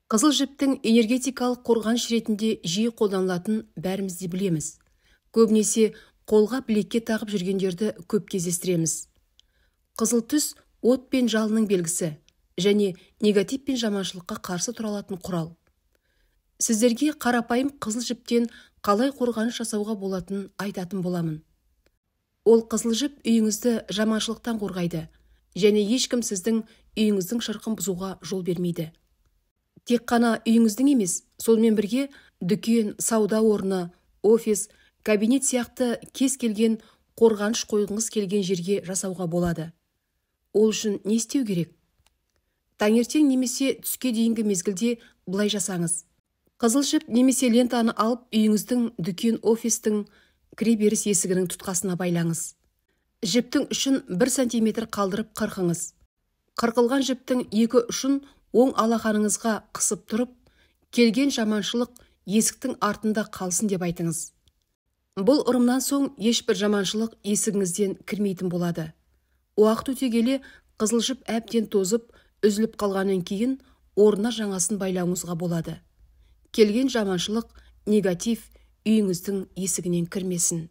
Қызыл жіптің энергетикалық қорғаныш ретінде жиі қолданылатынын бәріміз де білеміз. Көбінесе қолға, білекке тағып жүргендерді көп кездестіреміз. Қызыл түс от пен жалынның белгісі және негатив пен жаманшылыққа қарсы тұра алатын құрал. Сіздерге қарапайым қызыл жіптен қалай қорғаныш жасауға болатынын айтатын боламын. Ол қызыл жіп үйіңізді жаманшылықтан қорғайды және ешкім сіздің үйіңіздің шырқын бұзуға жол бермейді. Тек қана үйіңіздің емес, сонымен бірге дүкен, сауда орны, офис, кабинет сияқты кез келген қорғаныш қойғыңыз келген жерге жасауға болады. Ол үшін не істеу керек? Таңертең немесе түске дейінгі мезгілде былай жасаңыз. Қызыл жіп немесе лентаны алып, үйіңіздің, дүкен, офистің кіреберіс есігінің тұтқасына байлаңыз. Жіптің ұшын 1 сантиметр қалдырып қырқыңыз. Қырқылған жіптің екі ұшын оң алақаныңызға қысып тұрып, келген жаманшылық есіктің артында қалсын деп айтыңыз. Бұл ырымнан соң ешбір жаманшылық есігіңізден кірмейтін болады. Уақыт өте келе қызыл жіп әбден тозып, үзіліп қалғаннан кейін орнына жаңасын байлауыңызға болады. Келген жаманшылық, негатив үйіңіздің есігінен кірмесін.